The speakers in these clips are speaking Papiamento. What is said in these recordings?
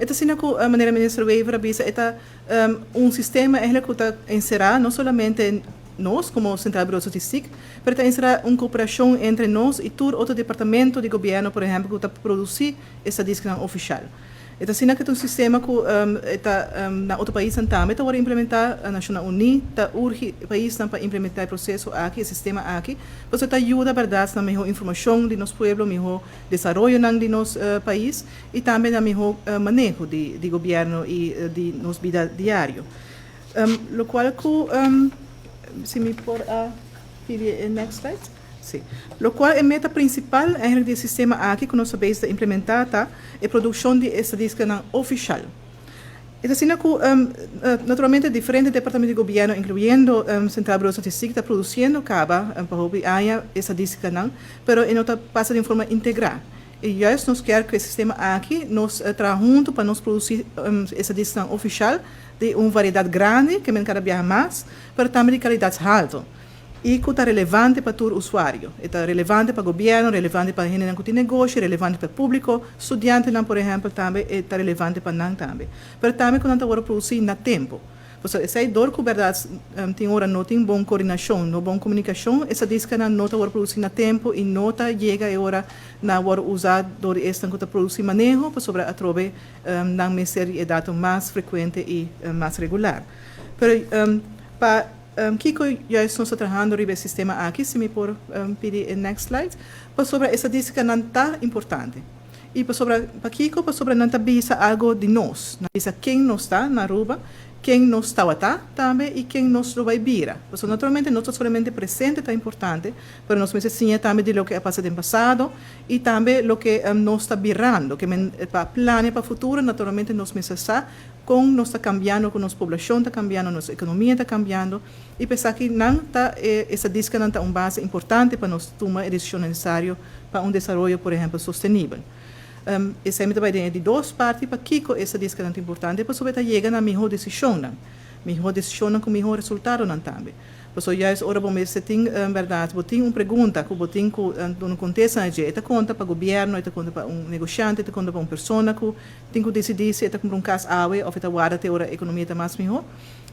Anto, asina ku e manera minister Wever a bisa, ta un sistema eigenlijk ku ta enserá no solamente nos komo Centraal Bureau Statistiek, pero ta enserá un koperashon entre nos i tur otro departamento di gobièrnu, por ehèmpel, ku ta produsí estadístika ofisial. Anto, asina ku un sistema ku ta na otro pais tambe ta implementá, na Nashonnan Uní ta urgi paisnan pa implementá e proseso aki, e sistema aki, pasobra ta yuda, berdat, na mihó informashon di nos pueblo, mihó desaroyo di nos pais i tambe na mihó maneho di gobièrnu i di nos bida diario. Lokual ku, si mi por pidi e next slide. Si. Lokual e meta prinsipal eigenlijk di e sistema aki ku nos ta implementá ta e produkshon di estadístika ofisial. Anto, asina ku, naturalmente, diferente departamento di gobièrnu, inkluyendo Centraal Bureau Statistiek, ta produsiendo kaba pa hopi aña estadístikanan, pero e no ta pasa di forma integrá. I juist nos ke ku e sistema aki nos traha huntu pa nos produsí estadístika ofisial di un variedat grandi, ke men kada biaha mas, pero tambe di kalidat haltu. I ku ta relevante pa tur usuario. Ta relevante pa gobièrnu, relevante pa hende ku tin negoshi, relevante pa públiko, studiantenan, por ehèmpel, tambe ta relevante pa nan tambe. Pero tambe ku ta produsí na tempu. Pasobra esei dor ku berdat tin ora no tin bon koordinashon, no bon komunikashon, estadístikanan no ta produsí na tempu i no ta yega e ora na wòrdu usá dor esnan ku ta produsí maneho, pasobra atrobe nan mester e dato mas frekuente i mas regular. Pero pa kiko juist nos ta trahando riba e sistema aki, si mi por pidi e next slide, pasobra estadístikanan ta importante. I pasobra pakiko? Pasobra nan ta bisa algu di nos. Nan ta bisa ken nos ta na Aruba, ken nos tabata tambe i ken nos lo bai bira. So, naturalmente, no solamente presente ta importante, pero nos mester siña tambe di loke a pasa den pasado i tambe loke nos ta birando, ke men pa plania pa futuro. Naturalmente, nos mester sa kon nos ta kambiando, kon nos poblashon ta kambiando, nos ekonomia ta kambiando, i pensa ku nan ta estadístikanan ta un base importante pa nos tuma e desishon nesesario pa un desaroyo, por ehèmpel, sostenibel. Esei tambe tin di dos parti: pakiko estadístikanan ta importante? Pasobra ta yega na mihó desishonnan. Mihó desishonnan ku mihó resultadonan tambe. Pasobra juist ora bo mester tin, berdat, bo tin un pregunta ku bo tin ku un kontesta na dje, ta konta pa gobièrnu, ta konta pa un negoshante, ta konta pa un persona ku tin ku disidí si e ta kumpra un kas awe òf e ta warda te ora ekonomia ta mas mihó.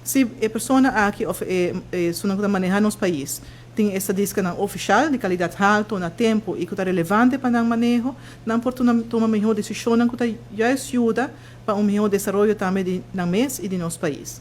Si e persona aki òf e esun ku ta manehá nos pais tin estadístikanan ofisial di kalidat haltu, na tempu i ku ta relevante pa nan maneho, nan por tuma mihó desishonnan ku ta juist yuda pa un mihó desaroyo tambe di nan mes i di nos pais.